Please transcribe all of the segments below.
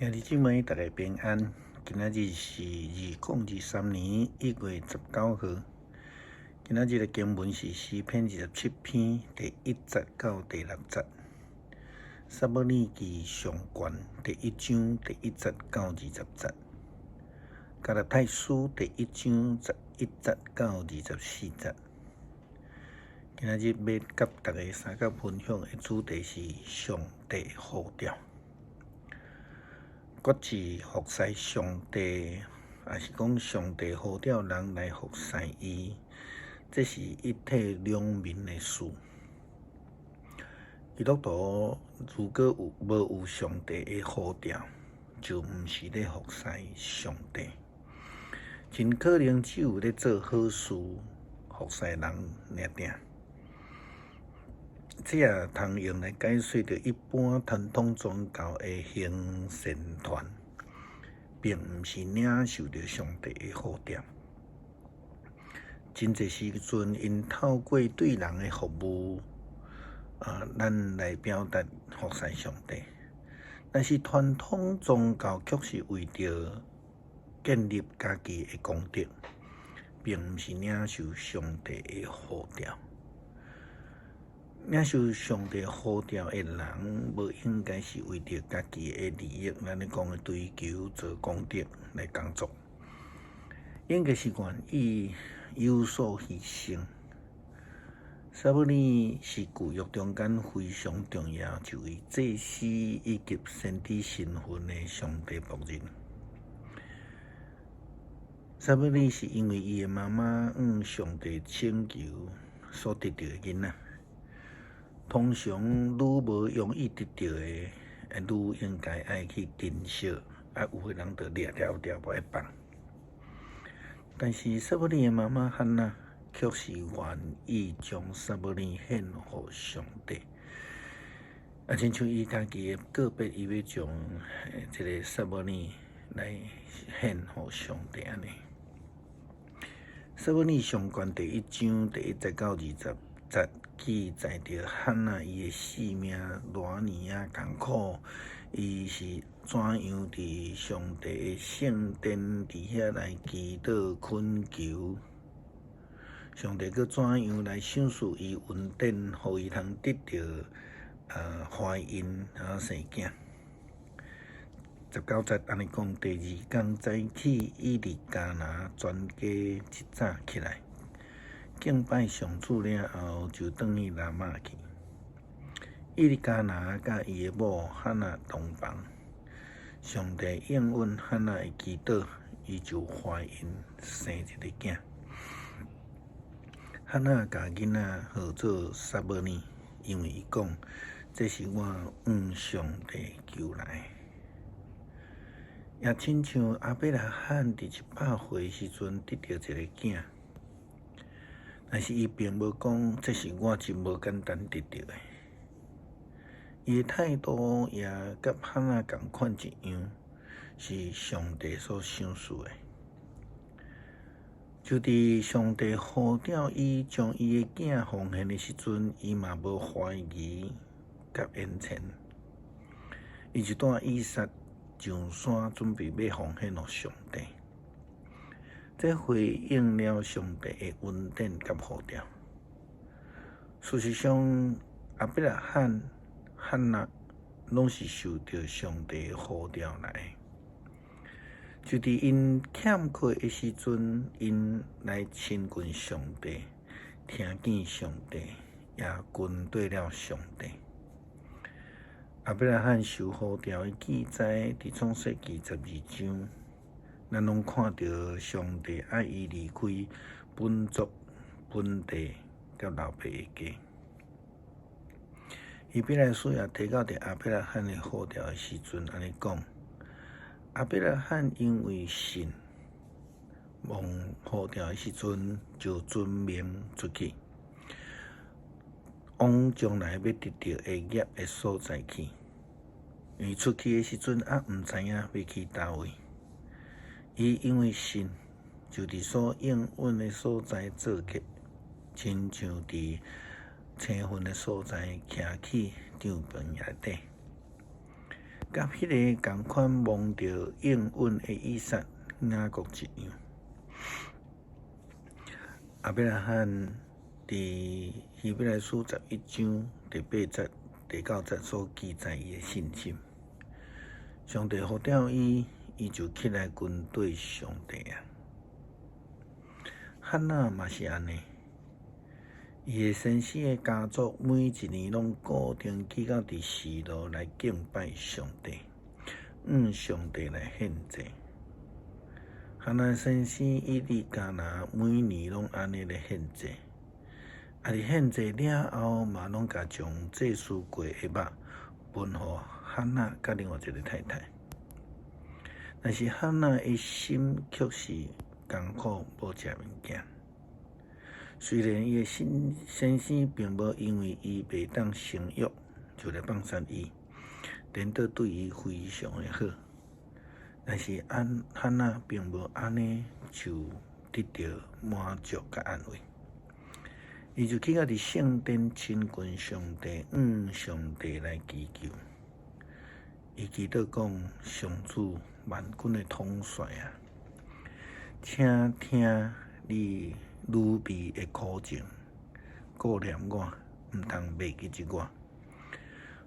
兄弟姊妹，大家平安。今仔日是2023年1月19號。今仔日的經文是詩篇27篇第1節到第6節。撒母耳記上卷第1章第1節到20節。加拉太書第1章11節到24節。今仔日欲佮大家相佮分享的主題是上帝呼召。決志服侍上帝，抑是講上帝呼召人來服侍伊，這是一體兩面的事。基督徒如果有無有上帝的呼召，就毋是咧服侍上帝，真可能只有咧做好事，服侍人爾爾。這也通用來解釋著一般傳統宗教的行善團，並毋是領受著上帝的呼召。真濟時陣，𪜶透過對人的服務，咱來表達服侍上帝。但是傳統宗教卻是為著建立家己的功德，並毋是領受上帝的呼召。領受上帝呼召的人，無應該是為著家己的利益，咱咧講的追求做功德來工作，應該是願意有所犧牲。撒母耳是舊約中間非常重要一位祭司以及先知身份的上帝僕人。撒母耳是因為伊的媽媽向上帝請求所得著的囡仔。通常愈無容易得著的，愈應該愛去珍惜，有的人就掠牢牢無愛放。但是撒母耳的媽媽漢娜卻是願意將撒母耳獻予上帝，親像伊家己的告白，伊欲將這个撒母耳來獻予上帝按呢。撒母耳上卷第1章第1節到20節記載著漢娜伊的性命偌爾仔艱苦，伊是怎樣佇上帝的聖殿佇遐來祈禱懇求，上帝閣怎樣來賞賜伊恩典，予伊通得著懷孕生囝。19節按呢講，第二工早起，以利加拿全家一早起來，敬拜上主了後，就轉去拉瑪去。以利加拿佮伊的某漢娜同房，上帝應允漢娜的祈禱，伊就懷孕生一个囝。漢娜共囡仔號做撒母耳，因為伊講，這是我向上帝求來的。也親像亞伯拉罕佇100歲時陣得著一个囝。但是伊並無講，這是我真無簡單得著的。伊的態度也佮漢娜仝款一樣，是上帝所賞賜的。就佇上帝呼召伊將伊的囝奉獻的時陣，伊嘛無懷疑佮延遲。伊就帶以撒上山，準備欲奉獻予上帝。這回應了上帝的恩典佮呼召。事實上，亞伯拉罕、漢娜攏是受著上帝的呼召來的。就佇𪜶欠缺的時陣，𪜶來親近上帝，聽見上帝，也跟綴了上帝。亞伯拉罕受呼召的記載，佇創世記12章。咱攏看著上帝愛伊離開本族、本地佮老爸的家。希伯來書也提到佇亞伯拉罕的呼召的時陣，按呢講：亞伯拉罕因為信，蒙呼召的時陣，就遵命出去，往將來欲得著的業的所在去。伊出去的時陣，猶毋知影欲去佗位。伊因為信，就佇所應允的所在做客，親像佇青雲的所在徛起帳棚內底。佮彼個仝款蒙著應允的以撒、雅各一樣。亞伯拉罕佇希伯來書11章第八節、第九節所記載伊的信心。上帝呼召伊，伊就起來跟綴上帝啊。漢娜嘛是按呢，伊的先生的家族每一年攏固定去到佇示羅來敬拜上帝，向上帝來獻祭。漢娜先生以利加拿每年攏按呢咧獻祭，啊！佇獻祭了後，嘛攏共將祭司過的肉分予漢娜佮另外一个太太。但是漢娜的心卻是艱苦，無食物件。雖然伊的先先生並無因為伊袂當生育就來放殺伊，顛倒對伊非常的好。但是安漢娜並無按呢就得著滿足佮安慰，伊就去到佇聖殿親近上帝，向上帝來祈求。伊祈禱講：上主萬軍的統帥啊，請聽你女婢的苦情，顧念我，毋通袂記得我。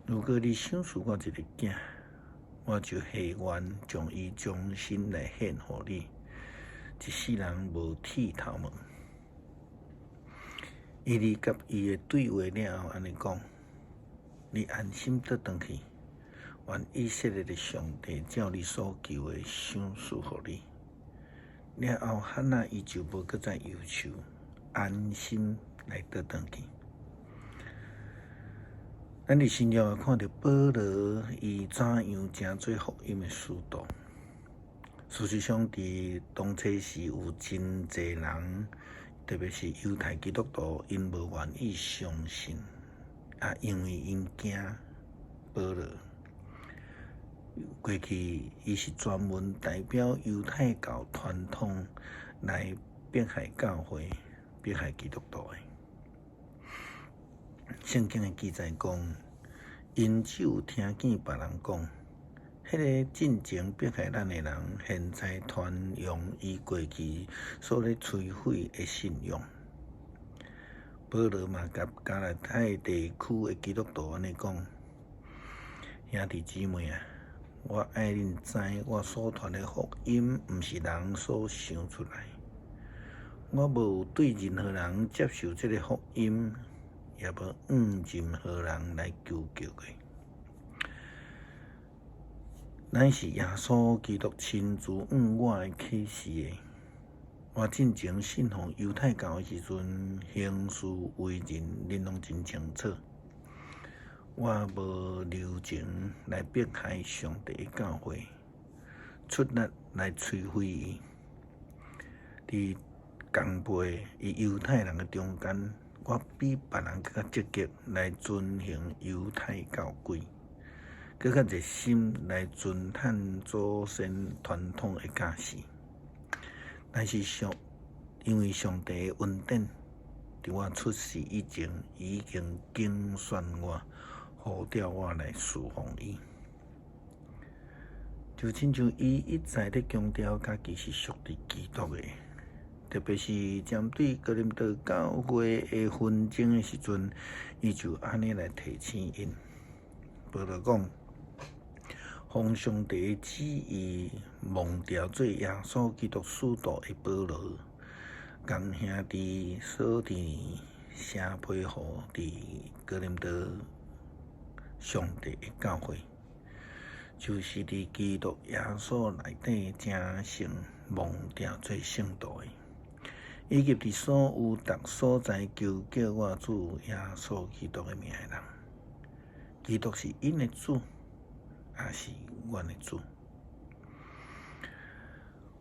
如果你賞賜我一个囝，我就誓願將伊終身來獻予你，一世人無剃頭毛。以利佮伊的對話了後，按呢講：你安心倒轉去，願以色列的上帝照你所求的賞賜予你。了後，漢娜伊就無閣再憂愁，安心來倒轉去。咱佇新約看著保羅伊怎樣成做福音的使徒。事實上，佇當初時有真濟人，特別是猶太基督徒，𪜶無願意相信，啊，因為𪜶驚保羅。過去伊是專門代表猶太教傳統來迫害教會、迫害基督徒的。聖經的記載講，𪜶只有聽見別人講，彼个進前迫害咱的人，現在傳揚伊過去所咧摧毀的信仰。保羅嘛，共加拉太地區的基督徒按呢講：兄弟姊妹啊，我愛恁知，我所傳的福音，毋是人所想出來。我無對任何人接受這个福音，也無向任何人來求教過。乃是耶穌基督親自向我來啟示的。我進前信奉猶太教的時陣，行事為人，恁攏真清楚。我無留情來迫害上帝的教會，出力來摧毀伊。佇同輩與猶太人的中間，我比別人閣較積極來遵行猶太教規，閣較熱心來遵趁祖先傳統的教示。但是上，因為上帝的恩典，佇我出世以前，已經揀選我，呼召我來事奉伊。就親像伊一再咧強調，家己是屬佇基督的，特別是針對哥林多教會的紛爭的時陣，伊就按呢來提醒𪜶。保羅講：奉上帝的旨意，蒙召做耶穌基督使徒的保羅，共兄弟所提尼寫批予佇哥林多上帝的教會，就是佇基督耶穌內底成聖蒙召做聖徒的，以及佇所有逐所在求叫我主耶穌基督的名的人。基督是𪜶的主，也是阮的主。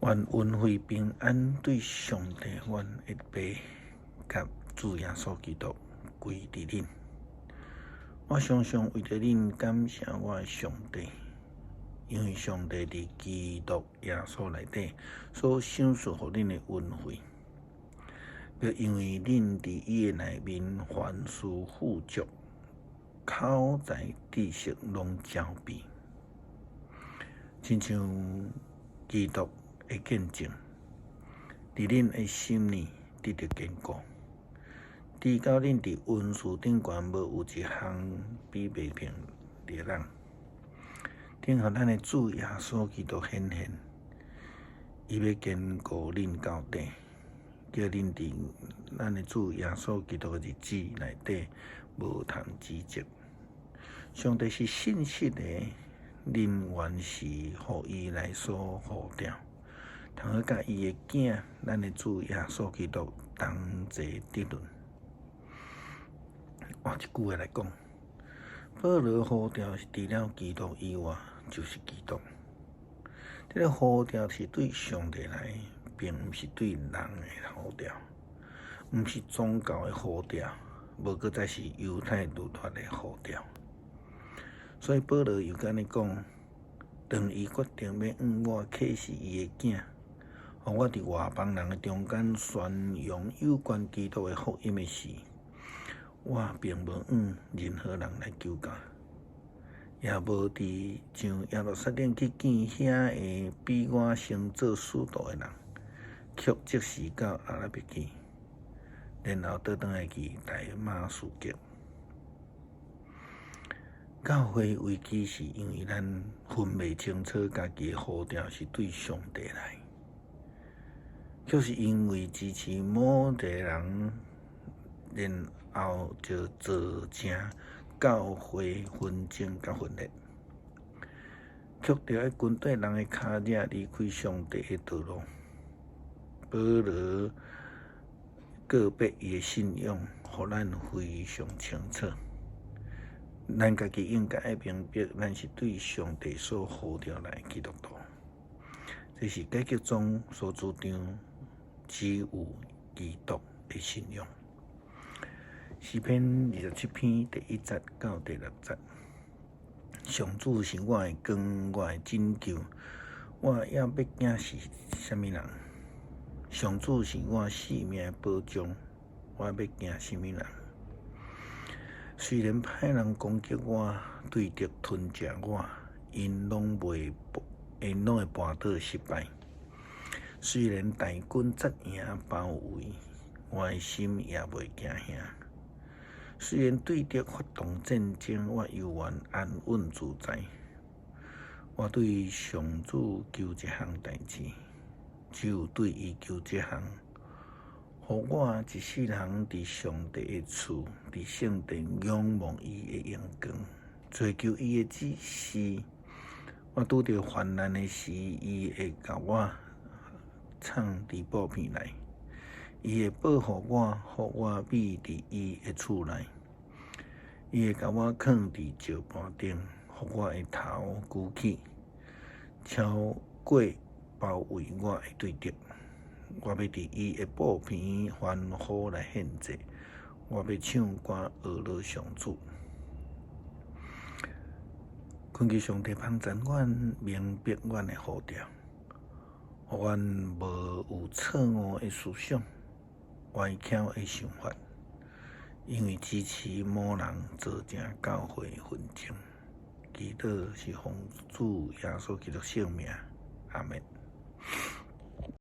願恩惠平安對上帝阮的爸佮主耶穌基督歸佇恁。我常常為著恁感謝我的上帝，因為上帝佇基督耶穌內底所賞賜予恁的恩惠，閣因為恁佇伊的內面凡事富足，口才知識攏齊備。親像基督的見證，佇恁的心裡得著堅固。直到恁佇恩賜頂懸無有一項比袂平的人，等候咱的主耶穌基督顯現，伊欲堅固恁到底，叫恁佇咱的主耶穌基督的日子內底無通指責。上帝是信實的，恁原是予伊來所呼召，通好佮伊的囝，咱的主耶穌基督同齊得榮。換一句話來講，保羅呼召是除了基督以外，就是基督。這个呼召是對上帝來，並毋是對人的呼召，毋是宗教的呼召，無閣再是猶太律法的呼召。所以保羅又按呢講，當伊決定欲向我啟示伊的囝，予我佇外邦人的中間宣揚有關基督的福音的時，我並無向任何人來求教，也無佇上耶路撒冷去見遐个比我先做使徒的人，卻即時到阿拉伯去，然後倒轉來去大馬士革。教會危機是因為咱分袂清楚家己的呼召是對上帝來，卻是因為支持某一个人，然後就造成教會紛爭佮分裂，卻著愛跟綴人的跤跡離開上帝的道路。保羅告別伊的信仰，予咱非常清楚。咱家己應該愛明白，咱是對上帝所呼召來的基督徒。這是改革宗所主張只有基督的信仰。詩篇27篇第1節到第6節：上主是我的光，我的拯救，我猶欲驚是啥物人？上主是我性命的保障，我欲驚啥物人？雖然歹人攻擊我，對敵吞食我，𪜶攏袂，𪜶攏會跋倒失敗。雖然大軍紮營包圍，我的心也袂驚嚇。雖然對敵發動戰爭，我猶原安穩自在。我對上主求一項代誌，只有對伊求這項，予我一世人佇上帝的厝，佇聖殿仰望伊的榮光，追求伊的指示。我拄著患難的時，伊會共我藏佇布棚內，伊會保護我，予我覕佇伊的厝內。伊會共我囥佇石盤頂，予我的頭舉起，超過包圍我的對敵。我欲佇伊的布棚歡呼來獻祭，我欲唱歌呵咾上主。懇求上帝幫助阮明白阮的呼召，予阮無有錯誤的思想、歪曲的想法，因為支持某人造成教會紛爭。祈禱是奉主耶穌基督聖名，阿門。